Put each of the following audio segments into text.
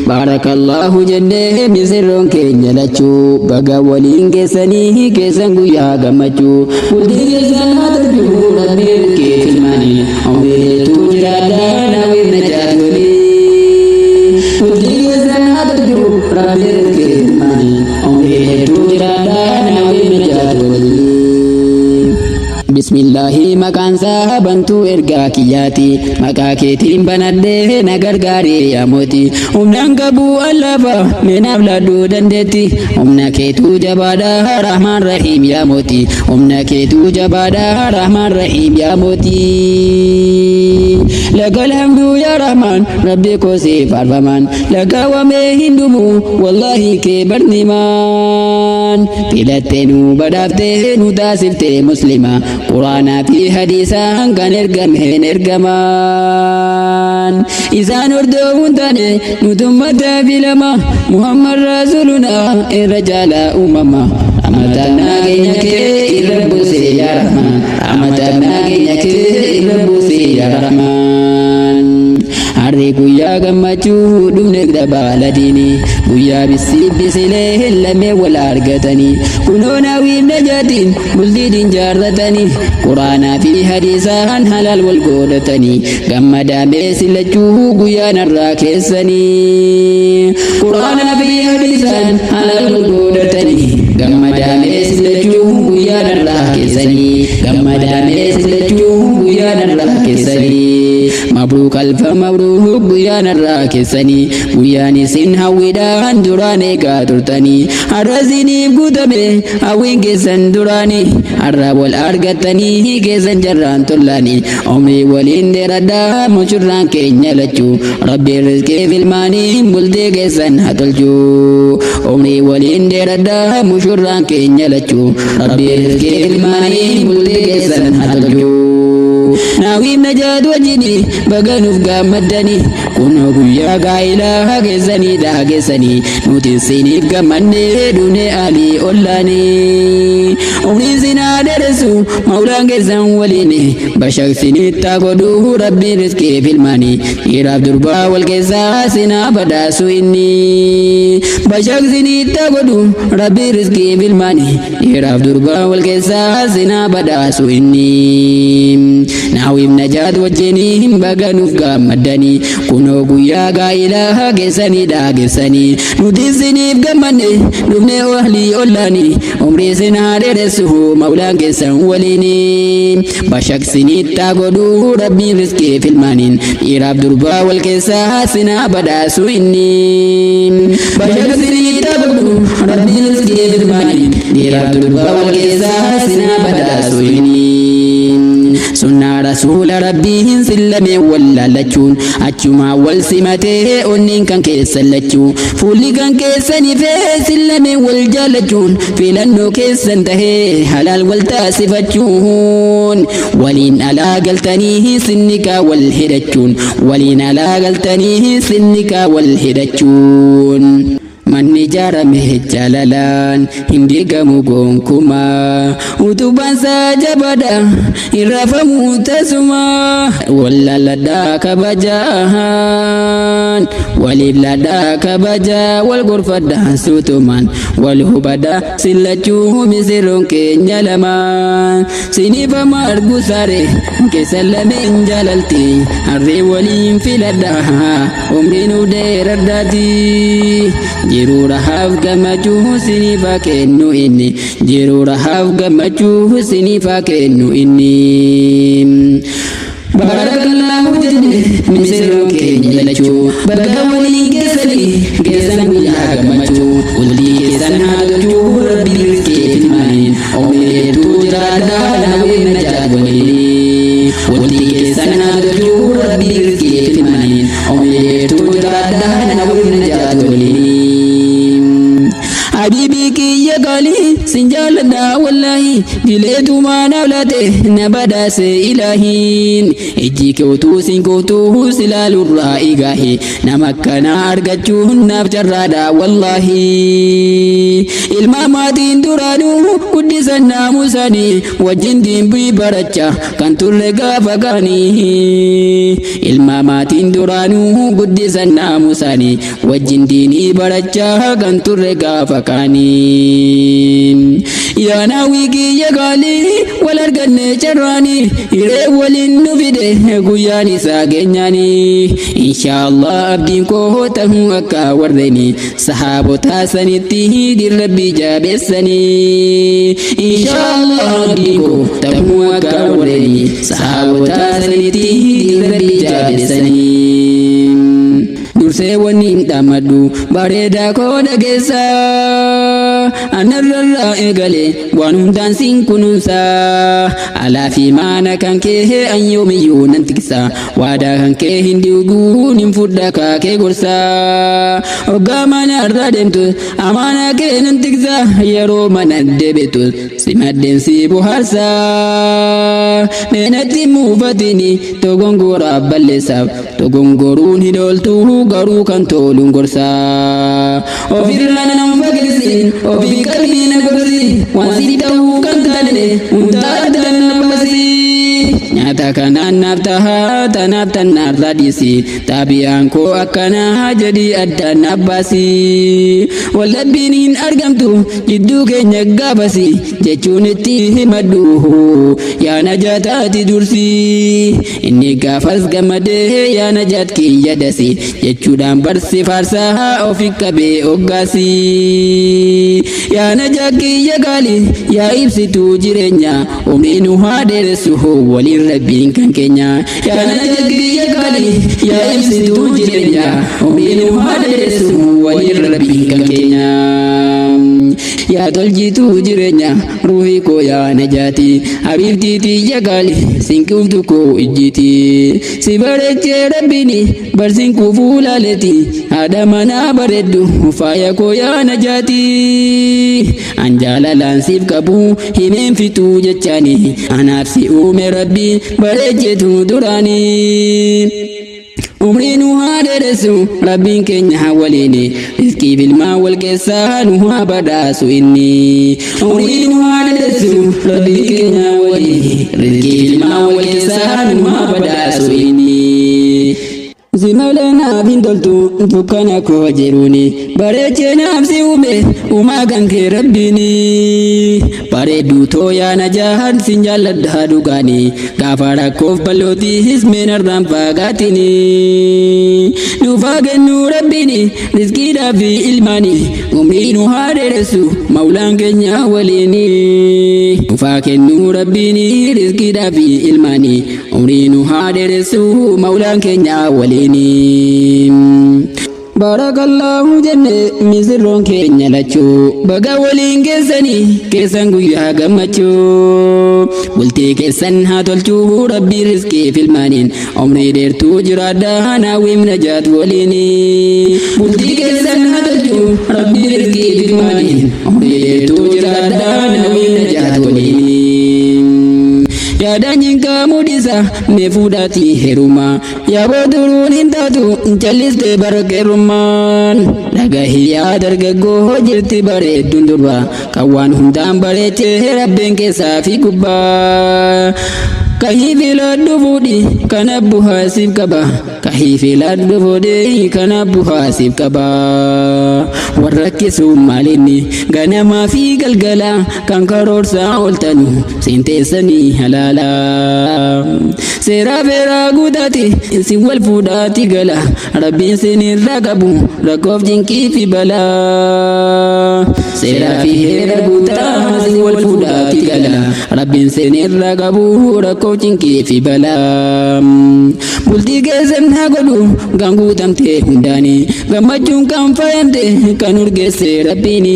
Baarakallaahu jennee misirroon keenya lachuu baga waliin geessanii keessan guyyaa gammachuu bultii keessan haa tolchuu rabbii rizqii filmaanii umrii dheertuu jiraadhaa nawiif najaat walii bultii keessan haa tolchuu rabbii rizqii filmaanii umrii dheertuu jiraadhaa nawiif najaat walii. Bismillaahi maqaansaa bantuu ergaa kiyyaati maqaa keetiin banadhee na gargaari yaa mooti humnaan qabuu allafa meenaaf laadhuu dandeetti humna keetuu jabaadha rahmaan rahiim yaa mooti humna keetuu jabaadha rahmaan rahiim yaa mooti lakal hamduu yaa rahmaan rabbi koo siif faarfamaan lakkaawamee hin dhumu wallaahi kee barnimaan filattee nu badhaaftee nu taasiftee muslima quraanaa fi hadiisaan kan ergameen ergamaan isaan hordofuun taane nutummata filama muhammad rasuuluna irra jaalaa uumama rahmataan nageenya kee irra buusee yaa rahmaan rahmataan nageenya kee irra buusee yaa rahmaan harri guyyaa gammachuu dhumne dabaalatiini guyyaa bisii bisilee lamee wal argatanii kunoo nawiif najaatiin bultiitiin jaarratanii quraanaa fi hadiisaan halaal wal godhatanii gammadaamee silachuu guyyaan har'aa keessanii quraanaa fi hadiisaan halaal wal godhatanii gammadaamee silachuu guyyaan har'aa keessanii gammadaamee silachuu guyyaan har'aa keessanii mabruuk alfa mabruuk guyyaan har'aa keessanii guyyaan isin hawwiidhaan duraan eegaa turtanii har'a isiniif guutame hawwiin keessan duraanii har'a wal argattanii keessan jarraan tollaanii umrii waliin dheeradhaa mushurraan keenya lachuu rabbiin rizqii filmaanii bultii keessan haa tolchuu umrii waliin dheeradhaa mushurraan keenya lachuu rabbiin rizqii filmaanii bultii keessan haa tolchuu naawiif najaat wajjini baga nuuf gammaddanii kunoo guyyaa gaa'ilaa keessanii dhaageessanii nuti isiniif gammannee dhune alii ollaanii umrii sinaa dheeressu maulaan keessan waliin bashaqsinitti godhuu rabbiin rizqii filmaanii dhiiraaf durbaa wal keessaa sinaa badhaasu inni bashaqsinitti godhu rabbiin rizqii filmaanii dhiiraaf durbaa wal keessaa sinaa badhaasu inni naawiif najaat wajjiniin baga nuuf gammaddanii kunoo guyyaa gaa'ilaa keessanii dhaageessanii nuti isiniif gammanne dhufne ahlii ollaanii umrii sinaa dheeressu maulaan keessan waliini bashaqsinitti godhuu rabbiin rizqii filmaaniin dhiiraaf durbaa wal keessaa sinaa badhaasu inni bashaqsinitti godhuu rabbiin rizqii filmaaniin dhiiraaf durbaa wal keessaa sinaa badhaasu inni sunnaa rasuula rabbiin sillamee wallaalachuun achumaa wal simatee onneen kan keessan lachuu fuulli kan keessan ifee sillamee wal jaalachuun filannoo keessan tahee halaal wal taasifachuun waliin alaa galtanii sinnikaa wal hidhachuun waliin alaa galtanii sinnikaa wal hidhachuun. Manni ijaarame jaalalaan hin diigamu gonkumaa utubaan isaa jabaadha hin raafamu tasuma wallaaladhaa kabajaan waliif laadhaa kabajaa wal gorfadhaa suutumaan wal hubadhaa sillachuu misirroon keenya lamaan sinifama argu saare keessan lameen jaalalti harree waliin filadhaa umrii nuuf dheeradhaati jiruu rahaaf gammachuu siniifaa kennu inni jiruu rahaaf gammachuu siniifaa kennu inni. Barakallahu jenne misirroon keenya lachuu bakka waliin geessanii geessan guyyaa gammachuu bultii keessan haa tolchuu rabbiin rizqii filmaaniin umrii dheertuu jiraadhaa naawwiin najaat waliin bultii keessan haa tolchuu rabbiin rizqii filmaaniin umrii dheertuu jiraadhaa naawwiin najaat waliin. Habiibii kiyya qaalii sin jaalladha wallaahi, jileetumaa naaf laate na badhaase ilaahiin. Ijji kee utuu sin kuuftuu si ilaalurraa igaahi, nama akkanaa argachuun naaf carraadha wallaahi. Ilma maatiin duraanuu guddisan naamusanii, wajjin diinbii baracha kan turre gaafa kaanii. Ilma maatiin duraanuu guddisan naamusanii, wajjin diinii barachaa kan turre gaafa kaanii. Yaa naawwii kiyya qaalii wal arganne carraanii, hiree waliin nu fide guyyaan isaa geenyaanii. Inshaallah abdiin koo ta'uu akka warreeni sahaabota sanitti diin rabbii jabeessanii. Inshaallah abdiin koo ta'uu akka warreeni sahaabota sanitti diin rabbii jabeessanii. Dursee wanni hin dhaammadhu bareedaa koo dhageessa, anarrarraa eegale waan hundaan siin kunuunsa. Alaa fi maana kan kee an yoomiyyuu nan tiksa, waadaa kan kee hin diiguu nin fudha kaakee gorsa. Hoggaa mana irraa deemtu amaanaa kee nan tiksa, yeroo mana deebitu si maddeen si bohaarsa. Meenatti muufatini dogongoraa balleessaaf, dogongoruun hin ooltu garuu kan toluun gorsa. Ofirraa nan fageessin, ofii qalbii na gorsi, waan si ta'uu kan taane hundaa addaan na baasi. Nyaata kanaan naaf tahaa tanaaf tannaarraa dhiisi, xaabiyaan koo akkanaa jedhii addaan na baasi. Waldhabbiin hin argamtu jidduu keenya gaafasi jechuun itti himadhu, yaa najaataati dursi. Inni gaafas gammadee yaa najaat kiyya dasi jechuudhaan barsi faarsaa ofi qabee oggaasi. Yaa najaat kiyya qaali yaa ibsituu jireenya, umrii nu haa dheeressu waliin rabbiin kan keenya. Yaa najaat kiyya qaali yaa ibsituu jireenya, umrii nu haa dheeressu waliin rabbiin kan keenya. Yaa tolchituu jireenya ruuhii koo yaa najaati, habiibtii tiyya qaali sinquuftu koo ijjiiti. Si bareechee rabbiini barsiin kuufuu laaleeti, haadha manaa bareeddu faaya koo yaa najaati. An jaalalaan siif qabu himeen fixuu jechaani, anaaf si uume rabbi bareecheetu duraanii. Umrii nu haa dheeressu rabbiin keenya waliin, rizqii ilmaa wal keessaa nu haa badhaasu inni. Umrii nu haa dheeressu rabbiin keenya waliin, rizqii ilmaa wal keessaa nu haa badhaasu inni. Si malee naaf hin toltu dukkana koo jiruuni, bareechee naaf si uume uumaa kan kee rabbiini. Bareedduu too yaa najaan sin jaalladha dhugaani, gaafa rakkoof bal'ooti hismeen irraan fagaatini. Nuuf haa kennu rabbiini rizqiidhaa fi ilmaani, umrii nu haa dheeressu maulaan keenya waliini. Nuuf haa kennu rabbiini rizqiidhaa fi ilmaani, umrii nu haa dheeressu maulaan keenya waliini. Barakallahu jenne misirroon keenya lachuu, baga waliin keessanii keessan guyyaa gammachuu. Bultii keessan haa tolchuu rabbii rizqii filmaaniin, umrii dheertuu jiraadhaa naawwiim najaat waliini. Bultii keessan haa tolchuu rabbii rizqii filmaaniin, umrii dheertuu jiraadhaa naawwiim najaat waliini. Yaadaan jinqaa mudhisa mee fuudhaatii heeruma, yaaboo turuun hin taatu callistee barqeerummaan. Dhagahi yaa dargaggoo jirti bareedduun durba, kan waan hundaan bareechee rabbiin keessaa fi gubbaa. Kahii filadhu fuudhi kana buhaa siif qaba, kahii filadhu fuudhi kana buhaa siif qaba. Warra rakkisuun maalinni ganamaa fi galgala, kan karoorsaa ooltanu siin teessanii halaala. Seeraa feeraa guutaati isin wal fuudhaati gala, rabbiin sin irraa qabu rakkoof jinqii fi balaa. Seeraa fi heera guutaa isin wal fuudhaati gala, rabbiin sin irraa qabu rakkoof jinqii fi balaa. Bultii keessan haa godhu kan guutamte hundaani, gammachuun kan faayamte kan urgeesse rabbiini.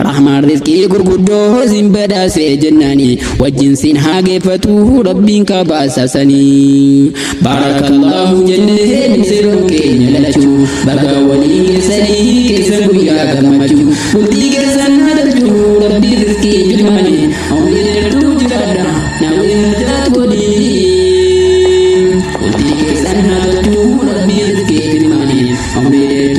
Rahmaan rizqii gurguddoo sin badhaase jennaani, wajjin sin haa geeffatu rabbiin kabaasasanii. Barakallahu jennee misirroon keenya lachuu, baga waliin keessanii keessan guyyaa gammachuu. Bultii keessan haa tolchu Rabbii rizqii filmaani. Umrii dheertuu jiraadha naawwii hajjaat godhi. Bultii keessan haa tolchu Rabbii rizqii filmaani. Umrii dheertuu.